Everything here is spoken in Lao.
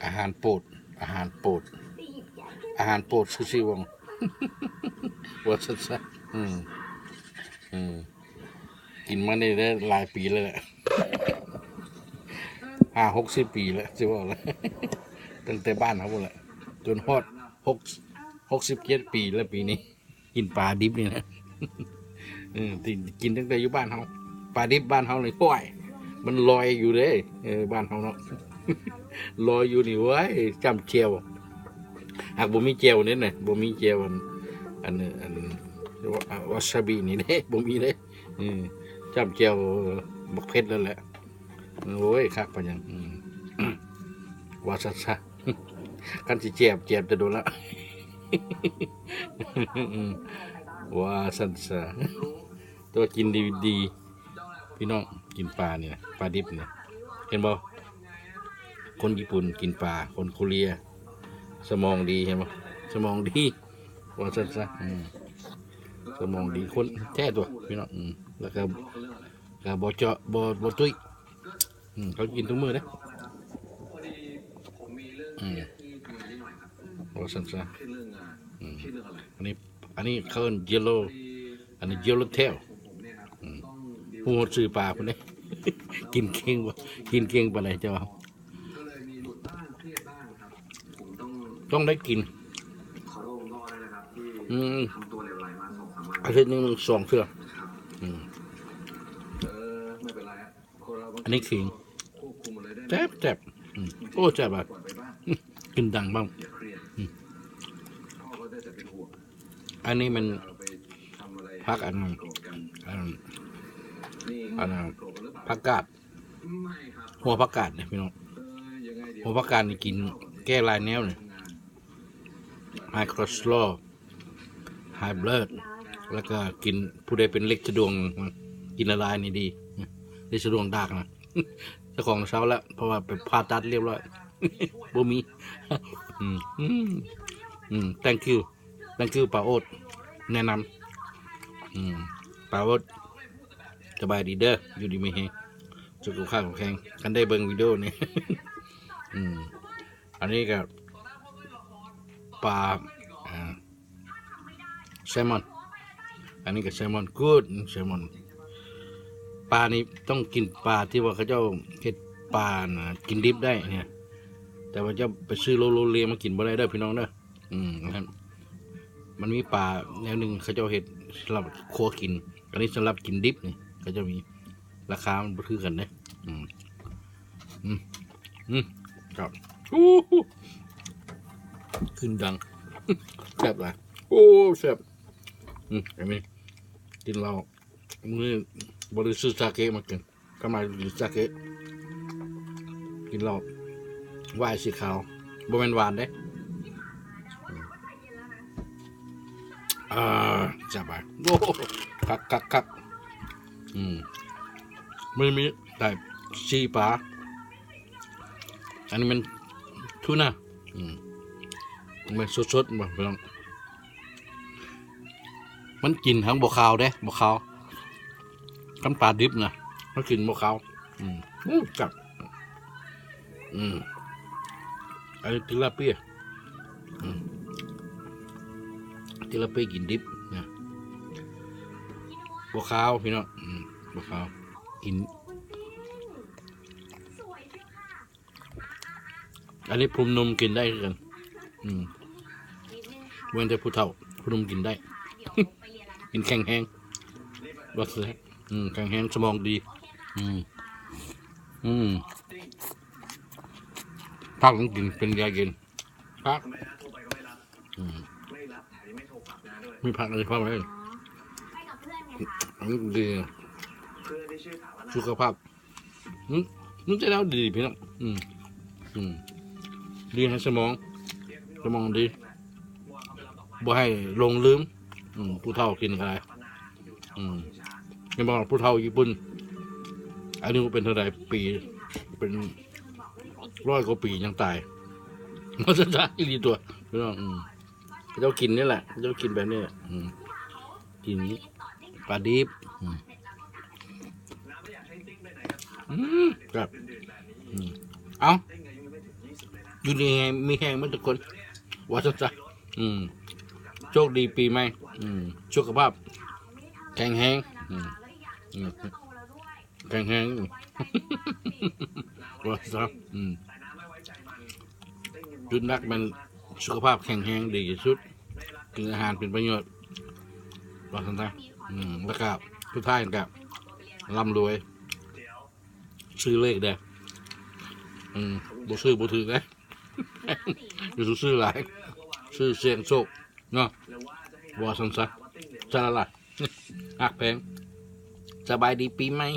ອາຫານໂປດ ອາຫານໂປດ ອາຫານໂປດ ຊູຊິວົງ ວ່າຊັ້ນຊະ. ອືມ ອືມ ກິນມານີ້ໄດ້ຫຼາຍປີແລ້ວແຫຼະ ຫ້າຫົກສິບປີແລ້ວ ຊິເວົ້າແລ້ວ ຕັ້ງແຕ່ບ້ານເຮົາພຸ້ນແຫຼະ ຈົນຮອດຫົກ ຫົກສິບເຈັດປີແລ້ວປີນີ້. ກິນປາດິບນີ້ນະ ເອີ ກິນຕັ້ງແຕ່ຢູ່ບ້ານເຮົາ ປາດິບບ້ານເຮົານີ້ ໂອ້ຍ ມັນລອຍຢູ່ເດ້ ເອີ ບ້ານເຮົາເນາະ ລອຍຢູ່ນີ້ ໂອ້ຍ ຈ້ຳແຈ່ວ ຫາກບໍ່ມີແຈ່ວເດ້ນະ ບໍ່ມີແຈ່ວ ອັນ ອັນ ອັນ ວາ ວາຊາບິນີ້ເດ້ ບໍ່ມີເດ້ ເອີ ຈ້ຳແຈ່ວບັກເຜັດນັ້ນແຫຼະ. ໂອ້ຍ ຄັກປານຫຍັງ ອືມ ວ່າຊັ້ນຊະ ຄັນຊິແຈບ ແຈບແຕ່ດົນລະ ອືມ ວ່າຊັ້ນຊະ ແຕ່ວ່າກິນດີໆ ພີ່ນ້ອງ ກິນປານີ້ນະ ປາດິບນີ້ ເຫັນບໍ່ ຄົນຍີ່ປຸ່ນກິນປາ ຄົນໂຄເລຍ ສະໝອງດີ ເຫັນບໍ່ ສະໝອງດີ ວ່າຊັ້ນຊະ ອືມ ສະໝອງດີ ຄົນແທ້ຕົວະ ພີ່ນ້ອງ ອືມ ແລ້ວກໍ ກໍບໍ່ເຈາະ ບໍ່ ບໍ່ຕຸ້ຍ ອືມ ເຂົາກິນທຸກມື້ເດ້ ອືມ ວ່າຊັ້ນຊະ ອືມ ອັນນີ້ ອັນນີ້ເຂົາເອີ້ນ yellow ອັນນີ້ yellow tail ອືມ ຮູ້ຮອດຊື່ປາພຸ້ນເດ້ ກິນເກັ່ງບໍ່ ກິນເກັ່ງປານໃດເຈົ້າວ່າ ຕ້ອງໄດ້ກິນ ອືມ ອາທິດໜຶ່ງສອງເທື່ອ ອືມ ອັນນີ້ຂີງ ແຊບໆ ອືມ ໂອ້ ແຊບຫຼາຍ ກິນດັງພ້ອມ ອືມ ອັນນີ້ມັນຜັກອັນ ອັນ ອັນ ອັນ ຜັກກາດ ຫົວຜັກກາດນີ້ພີ່ນ້ອງ ຫົວຜັກກາດນີ້ກິນແກ້ຫຼາຍແນວນີ້ high cholesterol high blood ແລ້ວກໍກິນ ຜູ້ໃດເປັນເຫຼັກສະດວງ ກິນຫຼາຍໆນີ້ດີ ເຫຼັກສະດວງດາກນະ ເຈົ້າຂອງເຊົາແລ້ວ ເພາະວ່າໄປຜ່າຕັດລຽບຮ້ອຍ ບໍ່ມີ ອືມ ອືມ ອືມ thank you thank you ປາໂອດ ແນະນຳ ອືມ ປາໂອດ ສະບາຍດີເດີ ຢູ່ດີມີແຮງ ສຸຂະພາບແຂງແຮງ ຄັນໄດ້ເບິ່ງວິດີໂອນີ້ ອືມ ອັນນີ້ກໍປາ ອ່າ ແຊມອນ ອັນນີ້ກໍແຊມອນ ກູດ ແຊມອນ ປານີ້ຕ້ອງກິນປາທີ່ວ່າເຂົາເຈົ້າເຮັດປານະ ກິນດິບໄດ້ນີ້ ແຕ່ວ່າເຈົ້າໄປຊື້ໂລໆເລມາກິນບໍ່ໄດ້ເດີພີ່ນ້ອງເດີ ອືມ ມັນມີປາແນວໜຶ່ງເຂົາເຈົ້າເຮັດສຳລັບຄົວກິນ ອັນນີ້ສຳລັບກິນດິບນີ້ ເຂົາເຈົ້າມີ ລາຄາມັນບໍ່ຄືກັນເດ້ ອືມ ອືມ ອືມ ຄັບ ອູ້ ຂຶ້ນດັງ ແຊບຫຼາຍ ໂອ້ ແຊບ ອືມ ອັນນີ້ກິນເຫຼົ້າ ມື້ນີ້ບໍ່ໄດ້ຊື້ສາເກະມາກິນ ກໍມາກິນສາເກະ ກິນເຫຼົ້າວາຍສີຂາວ ບໍ່ແມ່ນຫວານເດ້ ອືມ ອ່າ ແຊບຫຼາຍ ໂອ້ ຄັກໆໆ ອືມ ມື້ນີ້ມີໄດ້ສີ່ປາ ອັນນີ້ແມ່ນທູນາ ອືມ ແມ່ນສົດໆ ບໍ່ ພີ່ນ້ອງ ມັນກິນທັງບໍ່ຄາວເດ້ ບໍ່ຄາວ ຄັນປາດິບນະ ມັນກິນບໍ່ຄາວ ອືມ ໂອ້ ແຊບ ອືມ ອັນນີ້ຕິລາເປຍ ອືມ ຕິລາເປຍກິນດິບນະ ບໍ່ຄາວ ພີ່ນ້ອງ ອືມ ບໍ່ຄາວ ກິນ ອັນນີ້ຜູ້ໜຸ່ມກິນໄດ້ຄືກັນ ອືມ ເວັ້ນແຕ່ຜູ້ເຖົ້າ ຜູ້ໜຸ່ມກິນໄດ້ ກິນແຂງແຮງ ວ່າຊະ ອືມ ແຂງແຮງ ສະໝອງດີ ອືມ ອືມ ຜັກມັນກິນເປັນຢາເຢັນ ຜັກ ອືມ ມີຜັກໃນຄວາມເຫັນ ອັນນີ້ດີ ສຸຂະພາບ ອືມ ມັນຈະແນວດີພີ່ນ້ອງ ອືມ ອືມ ດີໃຫ້ສະໝອງ ສະໝອງດີ ບໍ່ໃຫ້ຫຼົງລືມ ອືມ ຜູ້ເຖົ້າກິນກໍໄດ້ ອືມ ເຫັນບໍ່ ຜູ້ເຖົ້າຍີ່ປຸ່ນ ອາຍຸເປັນເທົ່າໃດປີ ເປັນຮ້ອຍກວ່າປີຍັງຕາຍ ມັນຈະຕາຍອີ່ຫຼີຕົວະ ພີ່ນ້ອງ ອືມ ເຂົາເຈົ້າກິນນີ້ແຫຼະ ເຂົາເຈົ້າກິນແບບນີ້ແຫຼະ ອືມ ກິນປາດິບ ອືມ ອືມ ແຊບ ເອົ້າ ຢູ່ດີມີແຮງໝົດທຸກຄົນ ວ່າຊັ້ນຊະ. ອືມ ໂຊກດີປີໃໝ່ ອືມ ສຸຂະພາບແຂງແຮງ ອືມ ອືມ ແຂງແຮງ ວ່າຊັ້ນຊະ. ອືມ ຈຸດຫຼັກແມ່ນສຸຂະພາບແຂງແຮງດີທີ່ສຸດ ກິນອາຫານເປັນປະໂຫຍດ ວ່າຊັ້ນຊະ. ອືມ ແລ້ວກະສຸດທ້າຍກະລ່ຳລວຍ. ຊື້ເລກເດີ້ ອືມ ບໍ່ຊື້ບໍ່ຖືກເດ້ ຢ່າສູ່ຊື້ຫຼາຍ ຊື້ສ່ຽງໂຊກເນາະ ວ່າຊັ້ນຊະ. ສະລະລະ ຮັກແພງ ສະບາຍດີປີໃໝ່.